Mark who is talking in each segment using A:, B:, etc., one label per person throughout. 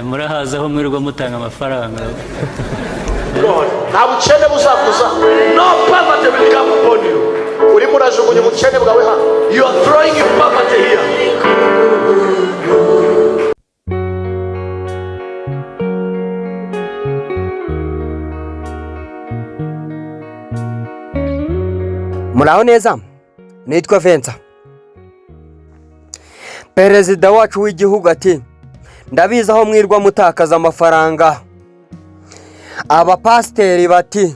A: Murahazi aho mwirirwa mutanga amafaranga.
B: God.
C: Nta bukene buzakuza.
B: No poverty will come upon you.
C: Urimo urajugunya ubukene bwawe hano.
B: You are throwing your poverty here.
D: Muraho neza, nitwa Vensa. Perezida wacu w'igihugu ati: "Ndabizi aho mwirwa mutakaza amafaranga." Abapasiteri bati: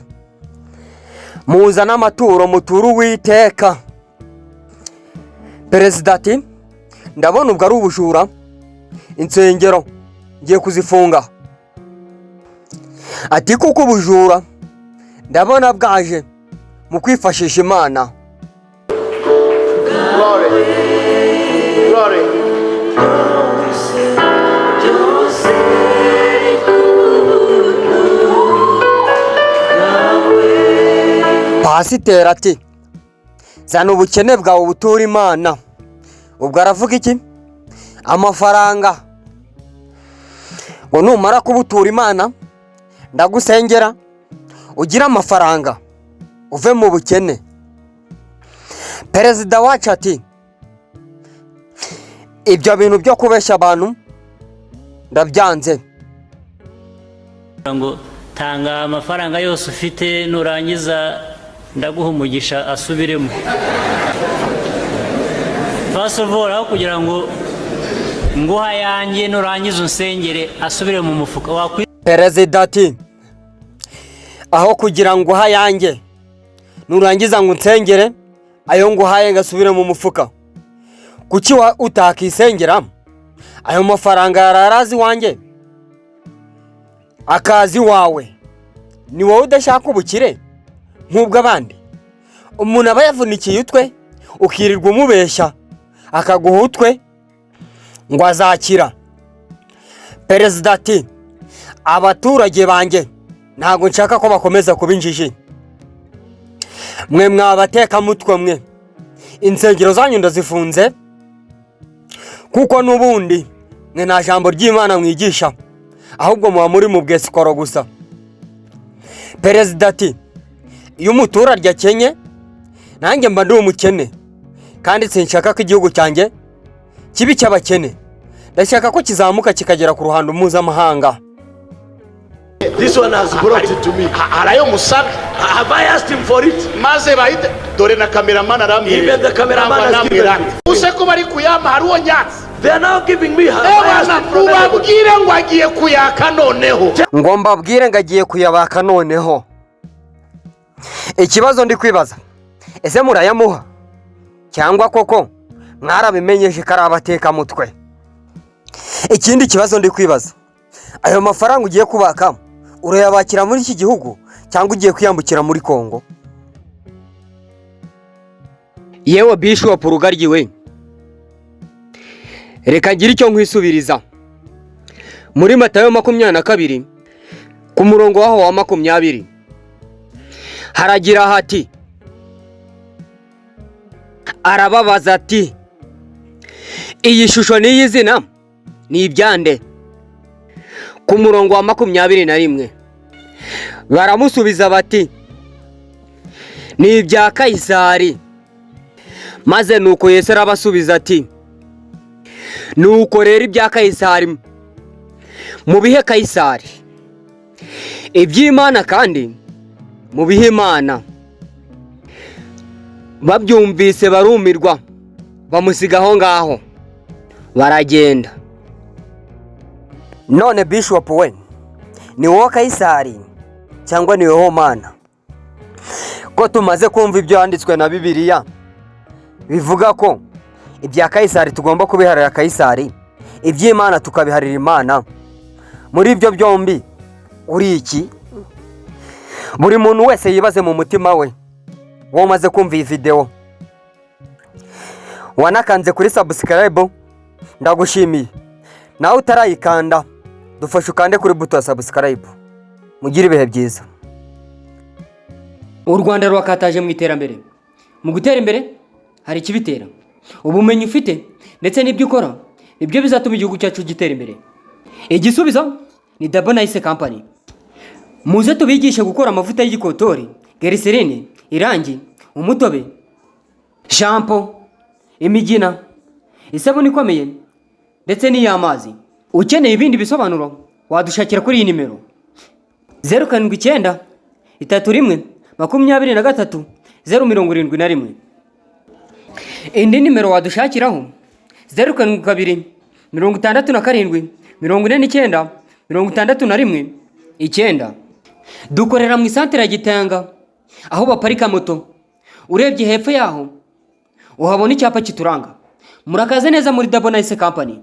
D: "Muzane amaturo muture Uwiteka." Perezida ati: "Ndabona ubwo ari ubujura, insengero ngiye kuzifunga." Ati: "Kuko ubujura ndabona bwaje mu kwifashisha Imana."
C: Glory, glory.
D: Pasiteri ati: "Zana ubukene bwawe ubuture Imana." Ubwo aravuga iki? Amafaranga. Ngo numara kubutura Imana, ndagusengera ugire amafaranga, uve mu bukene. Perezida wacu ati: "Ibyo bintu byo kubeshya abantu ndabyanze."
A: Ngo tanga amafaranga yose ufite, nurangiza ndaguha umugisha asubiremo. First of all, aho kugira ngo nguha ayanjye nurangiza unsengere asubire mu mufuka wakwi.
D: Perezida ati: "Aho kugira ngo uhe ayanjye nurangiza ngo unsengere, ayo nguhaye ngasubire mu mufuka, kuki utakisengera ayo mafaranga yararazi iwanjye akazi iwawe? Ni wowe udashaka ubukire nk'ubw'abandi. Umuntu aba yavunikiye utwe, ukirirwa umubeshya akaguha utwe ngo azakira." Perezida ati: "Abaturage banjye ntabwo nshaka ko bakomeza kuba injiji. Mwe mwabatekamutwe mwe, insengero zanyu ndazifunze, kuko n'ubundi mwe nta jambo ry'Imana mwigisha, ahubwo muba muri mu bwesikoro gusa." Perezida ati: "Iyo umuturage akenye, nanjye mba ndi umukene, kandi sinshaka ko igihugu cyanjye kibe icy'abakene. Ndashaka ko kizamuka kikagera ku ruhando mpuzamahanga."
B: This one has brought it to me.
C: Hari ayo musabye?
B: Have I asked him for it?
C: Maze bahite dore na cameraman arambwira.
B: Even the cameraman has given me.
C: Use ko bari kuyama, hari uwo nyatsi?
B: They are now giving me. Have I asked
C: Ebana,
B: him from anybody?
C: mubabwire ngo agiye kuyaka noneho.
D: Ngo mbabwire ngo agiye kuyabaka noneho. Ikibazo ndi kwibaza: ese murayamuha, cyangwa koko mwarabimenyeje ko ari abatekamutwe? Ikindi kibazo ndi kwibaza: ayo mafaranga ugiye kubaka, urayabakira muri iki gihugu cyangwa ugiye kwiyambukira muri Kongo? Yewe Bishop Rugaryi we, reka ngire icyo nkwisubiriza. Muri Matayo 22, ku murongo waho wa 20, haragira hati: arababaza ati: "Iyi shusho n'iyi zina ni ibyande?" Ku murongo wa 21, baramusubiza bati: "Ni ibya Kayisari." Maze nuko Yesu arabasubiza ati: "Nuko rero ibya Kayisari mubihe Kayisari, iby'Imana kandi mubihe Imana." Babyumvise barumirwa, bamusiga aho ngaho baragenda. None Bishop we, ni wowe Kayisari cyangwa ni wowe Mana? Ko tumaze kumva ibyo yanditswe na Bibiliya bivuga ko ibya Kayisari tugomba kubiharira Kayisari, iby'Imana tukabiharira Imana, muri ibyo byombi uri iki? Buri muntu wese yibaze mu mutima we. Wowe umaze kumva iyi videwo, wanakanze kuri subscribe, ndagushimiye. Nawe utarayikanda, dufashe ukande kuri buto ya subscribe. Mugire ibihe byiza.
E: U Rwanda rurakataje mu iterambere. Mu gutera imbere hari ikibitera: ubumenyi ufite ndetse n'ibyo ukora, nibyo bizatuma igihugu cyacu gitera imbere. Igisubizo ni Double Nice Company. Muze tubigishe gukora amavuta y'igikotori, glycerine, irangi, umutobe, shampoo, imigina, isabune ikomeye ndetse n'iy'amazi. Ukeneye ibindi bisobanuro wadushakira kuri iyi nimero: 0793123071. Indi nimero wadushakiraho: 0726749619. Dukorera mu isantere ya Gitanga, aho baparika moto. Urebye hepfo yaho uhabona icyapa kituranga. Murakaze neza muri Double Nice Company.